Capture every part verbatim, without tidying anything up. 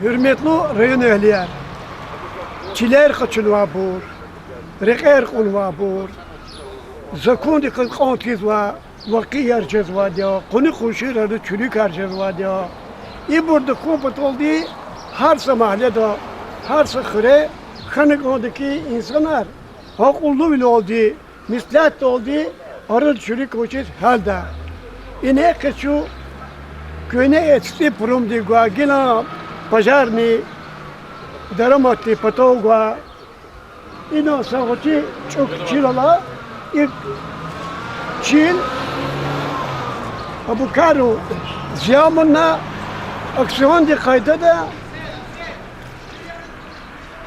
Гьуьрметлу районэгьлияр, чилер къачунвайбур, рекьер кьунвайбур, закондихъ кьан тийизвай вакъиаяр жезвайди я, къуни къуншийрин чуьнуькар жезвайди я. Ибур тахьун паталди гьар са магьледа, гьар са хуьре хьана кӀанда хьи, инсанар акьуллувилелди, меслятдалди арада чуьнуьк авачиз гьялда. Ингье къе чун куьне эцтӀи промдив гвай, гила пожарный дараматдин патав гвай. Ина са гъвечӀи чӀук чил ала, и чил Абукаров Зиямудна аукциондин къайдада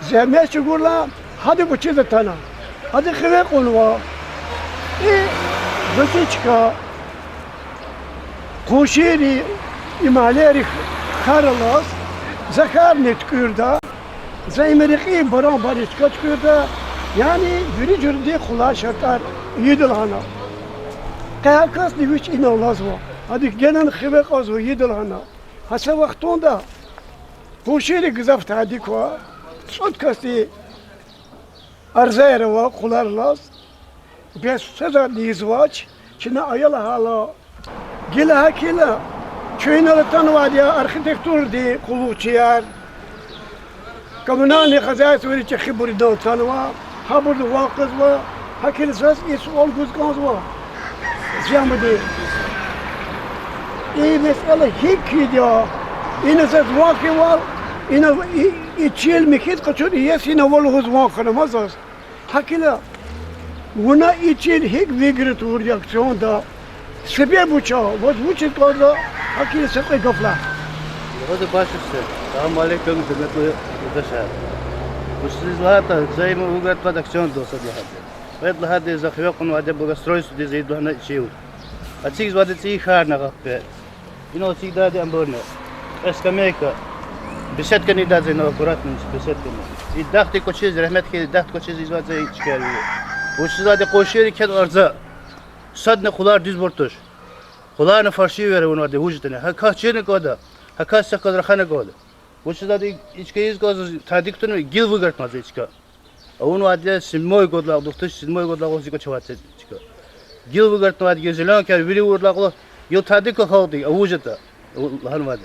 зегьмет чӀугурла, гьадан кӀвачиз атана. Гьадан хиве кьунва. И заз чка, къуншийри, и магьлейри хьаралаз, за хьарни туькӀуьрда, за им рекьин барабарни чка туькӀуьрда, яни вири жуьредин къулай шартӀар ийида лагьана. Къе гьа касни вич ина алазва, гьадахъ генани хиве кьазва, ийида лагьана. Гьа са вахтунда къуншийри гзаф тади ква, цӀуд касди арзаяр ава къуларилаз, бес са затӀни ийизвач, чна ая лагьайла. Гила гьакӀ хьайила, чун инал атанвайди я архитектурадин къуллугъчияр, коммунальный хозяйствойрин чӀехибур инал атанва, гьабурни ван къвезва, гьакӀ хьайила заз и суал гуз кӀанзава, Зиямудин. И месэла гьикӀ хьайиди я, ина заз ван хьайивал, ина и, и чил михьиз къачуна иеси ина ава лугьуз ван хьана ман заз. ГьакӀ хьайила, вуна и чил гьикӀ выиграть авурди я аукционда? Себеб вуч я, ваз вучиз кӀанзава, гьакӀ хьайила са кьве гаф лагь. Лугьуда башусе, салам алейкум, гьуьрметлу юлдашар. Вучиз лагьайтӀа, за им выиграть авурди аукционда сад лагьайди. Кьвед лагьайди, за хиве кьунвайди я благоустройстводиз ийида лагьана и чил. Эцигзавайди цӀийи хьарна гьахьтин. Инал эцигдайди абурни. Кьве скамейка. Беседкани ийида за инал аккуратно, беседкани. И дахдин кӀвачиз, рагьмет хьайи дахдин кӀвачиз ийизвайди за и чкаяр. Вучиз лагьайтӀа къуншийри кхьенвай арза. Садни къулар дуьзбур туш. Къуларни фальшивый авунвайди я, вуж ятӀани. Гьа кас чирна кӀанда, гьа кас са кас рахана кӀанда. Вучиз лагьайтӀа и чка ийиз кӀанзава, тади кутуна гила выиграть авунвайди за и чка. Авунвайди я седьмой годлай, две тысячи седьмой годлай зи кӀвач авайди я и чка. Гила выиграть авунвайди я, зеленкаяр вири авурдалай кьулухъ, гила тади ква халкьди, а вуж ятӀа лагьанвайди.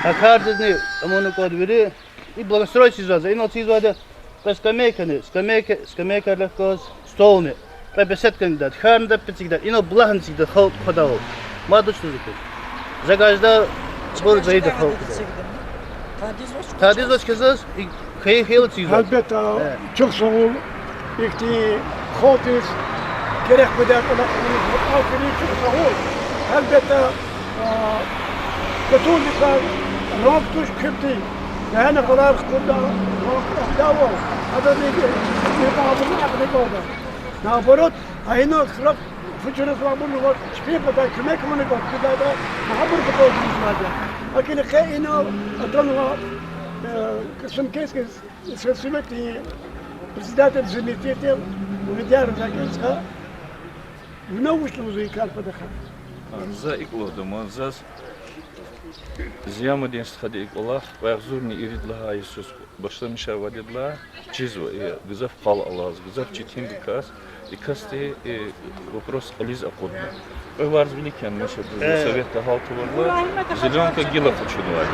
Гьа кардизни амукьна кӀанда вири, и благоустройство ийизвай за, инал эцигзавайди кьве скамейкани, скамейка, скамейкаяр легьдаказ, столни. Кьве беседкани ийида, хьарни ийида, пецигда, инал булахни эцигда халкь тухвадайвал. Мад вуч лугьуз квез? За гажда, абур за ийида халкьдал. Тадиз вач квез заз, и хьайи хьайила эцигзава. Гьелбетда, чухсагъул ихьтин халкьдиз герек къведай кӀвалахриз, чухсагъул. Гьелбетда, а, гатун йисар ранг туш куьпди, ягъни къвалар хкудда, ранг куьпдайвал, адаз и, и къабулни акъудна кӀанда. Наоборот, а инал храб фу чурузвайбурни ваз чпин патай куьмек авуна кӀанда, куьдада, гьабур патал чурузвайди я. ГьакӀ хьайила къе инал атанва, э, Касумкентский сельсоветдин председатель заместитель Умедьяров Закир стха, вуна вуч лугьузва и кар патахъай? За икӀ лугьуда ман, заз Зиямудин стхади и кӀвалах кьве агъзурни ирид лагьай йисуз башламишайвайдалай чизва, и гзаф къал алаз, гзаф четинбур кас, и касди и вопрос кьилиз акъудна. Кьве варз вилик яна мешат, э, советда гьал тавурла, зеленка гила къачунвай.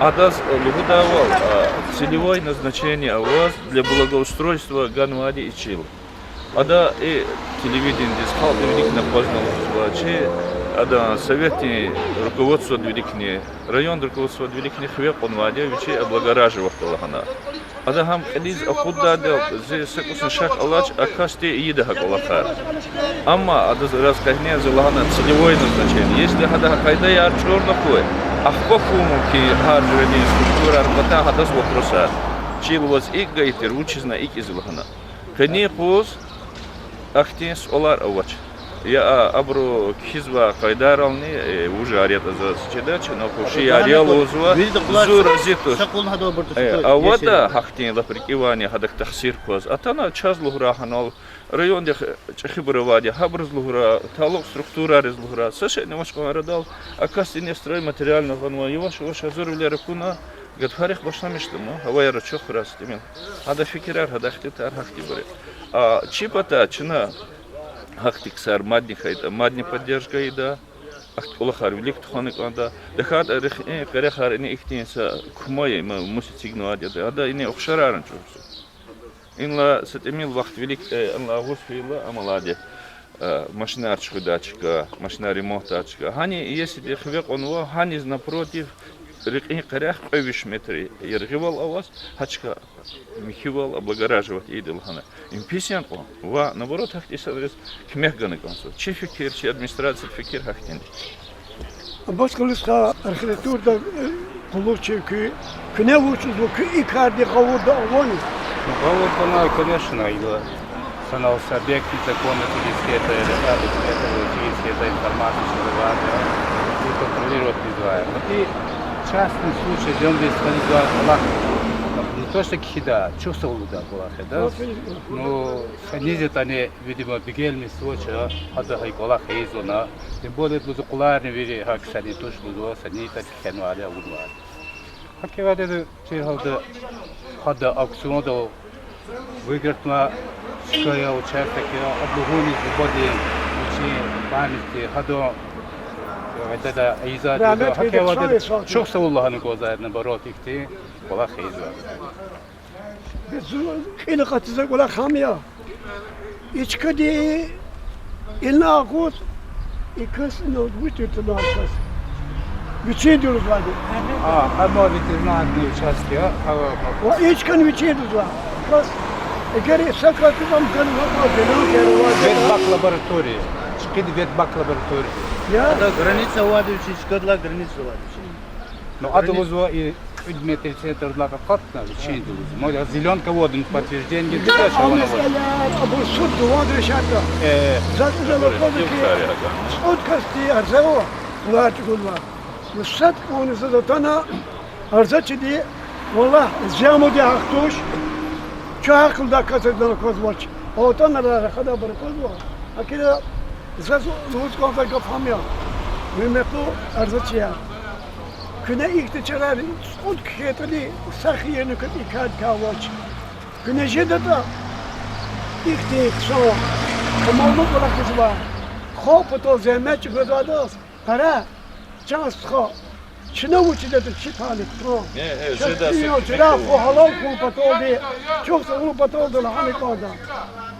Адаз лугьудайвал, а, целевое назначение аваз для благоустройства ганвайди и чил. Ада и телевидениедиз халкьдин виликни акъвазна лугьузва чи, ада советдин руководстводи виликни, райондин руководстводи виликни хиве кьунвайди я вичи облагораживатьда лагьана. Ада гьам кьилиз акъуддайди я, зи са кӀусни шак алач, а касди ийида гьа кӀвалахар. Амма адаз раз къегьне за лагьана целевое назначение. Если гьада гьа къайдаяр чӀурна хьуй, ахпа хьун мумкин я гьар жуьредин структурайрин патай гьадаз вопросар. Чил ваз икӀ гайи тир, вучиз на икӀ ийиз лагьана. Къенин юкъуз ахьтин суалар авач. Я, а, абуру кхьизвай къайдайрални, э, вужар ятӀа заз чидач, но хуши ярел лугьузва, зун рази туш. Э, авада гьахьтин лап рикӀивайни гьадак тахсир кваз. Атана чаз лугьурай гьанал, райондихъ чӀехибур авайди я, гьабуруз лугьурай, талукь структурайриз лугьурай. Са шейни авач кьван арадал, а касди стройматериальный гъанвай, яваш-яваш гьазурвилер акуна, Гатфарихъ башламишда ма, гьаваяр ачухрай са тӀимил. Гьадан фикирар, гьадан ихтилатар гьахьтинбур я. А чи патай чна гьахьтин ксар мадни хьайитӀа, мадни поддержка ийида, ахьтин кӀвалахар вилик тухвана кӀанда. ТахьайтӀа рехи къерехар ина ихьтин са кума я, им мус эцигнавайди я, ада ина ухшарарни чӀурзава. Инлай са тӀимил вахт вилик, э, инлай агъуз хьайила, амалайди, э, машинар чуьхуьдай чка, машинар ремонтдай чка. Гьана иесиди хиве кьунва, гьаниз напротив рекьин къерех кьве виш метр яргъивал аваз, гьа чка михьивал облагораживать ийида лагьана. Им пис яни кьван? Ва наоборот, гьахьтин инсанриз куьмек гана кӀанзава. Чи фикир, чи администрациядин фикир гьахьтинди. Аббаскъали стха, архитектурада, э, къуллугъчи куьн, куьне вуч лугьузва, куьн и кардик гъавурда авани? Ну, гъавурда ана, конечно, ила санал са объект незаконно через это, или как это, через это информация, что ли, ладно, и контролировать независимо. Вот и частный случай, где он здесь, не то что кхьида, чухсагъул лугьуда кӀвалах я, да? Ну, снизить ани, видимо, бегемность вуч я, гьада гьа кӀвалах ийизва ана. Тем более, лугьузва кьуларни вири гьа ксарин туш лугьузва, са ни тӀа кхьенвайди, авунвайди. ГьакӀ хьайила, чир гьалда, гьада аукциондал выигратьна чка я, участок я, ада лугьуниз бубадин, вичин памятди, гьадан, гьадада ийизвайди я, гьакӀ хьайила, чухсагъул лагьана кӀанзава, наоборот, ихьтин кӀвалах ийизва. Бес зун кьил акъатзавай кӀвалах гьам я. И чкади, ина агъуз, и кас ина вуч тир тунал кас. Вичин дуьзвайди. А, амма ветеринарный участок я, а, ва и чкани вичин дуьзва. Кас, эгер са кас тунал кас ва, ва, ветбак лаборатория. Чкади ветбак лаборатория. Я. Ада граница авайди вичин, чкадилай граница авайди вичин. Ну, ада лугьузва и кьуд метр центрдилай акъатна, вичин лугьузва. Мо я зелёнка авайди, подтверждение гила чаван авайди. Абур суд дуван решать я. Э. Заз ина лугьузва хьи, цӀуд касди арза ава, варч гунва. Ну, сад кьванни заз атана, арзачиди, валлагь, зиямуди гьахь туш, чун гьахьулдай кас адал аквазвач. Атана рахада абур аквазва. ГьакӀ хьайила, заз лугьуз кӀанзавай гаф гьам я, гьуьрметлу арзачияр. Куьне ихьтин чарар, цӀуд кхьей тӀали са хийирни квез и кардикай авач. Куьне жедатӀа, ихьтин хъсан, камаллу кӀвалах ийизвай, халкь патал зегьмет чӀугвазвайдаз пара, чан стха, чна вучиз ятӀа чи память кьван. Э, э, чаз жеда дуьнья са чирагъ хьун, гьалал хьун паталди, чухсагъул паталди лагьана кӀанда.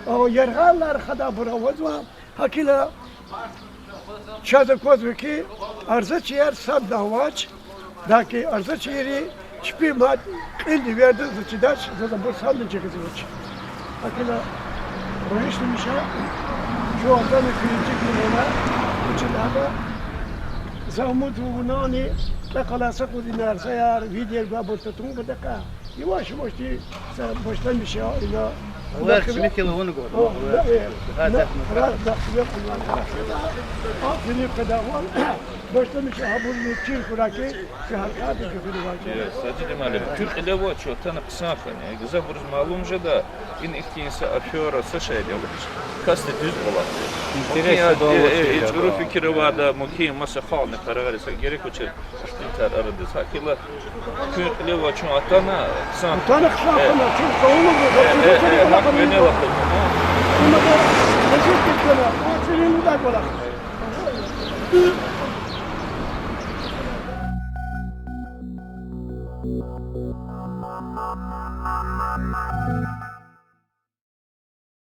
А яргъалар хада абур авазва, гьакӀ хьайила, чаз аквазва хьи, арзачияр сад авач, даки арзачийри чпи мад кьилди вердаз заз чидач, заз абур садни жагъизвач. ГьакӀ хьайила, багъишламиша, чун атана куьне чӀикӀ лугьуна, вучиз лагьайтӀа, за умудзава вунани, кьве къалай са кьуд ина арзаяр, видеояр гвайбур татун патахъай. Яваш-явашди са башламиша ина. Вер чими килигъуна гваз. О, да, э, да, раз, да, да, да. А, килиг къадагъвал, башламиша гьабурни чир хьурай хьи, са гьаркьади килигъунвай. Э, Сажид муаллим, куь кьиле авай чун атана хъсан хьана. Гзафбуруз малум жеда, ина ихьтин са афера, са шей авач. Касди дуьз кӀвалах. Интерес, э, э, чӀуру фикир авайда, мумкин, маса халкьни къарагъариз герек авачир ихтилатар арадиз. ГьакӀ хьайила, куь кьиле авай чун атана хъсан. Атана хъсан хьана, чун кавуна, э, э, э, гьакӀ винел акъудна. Чун да лезет кутана, а чирин лугьудай кӀвалах.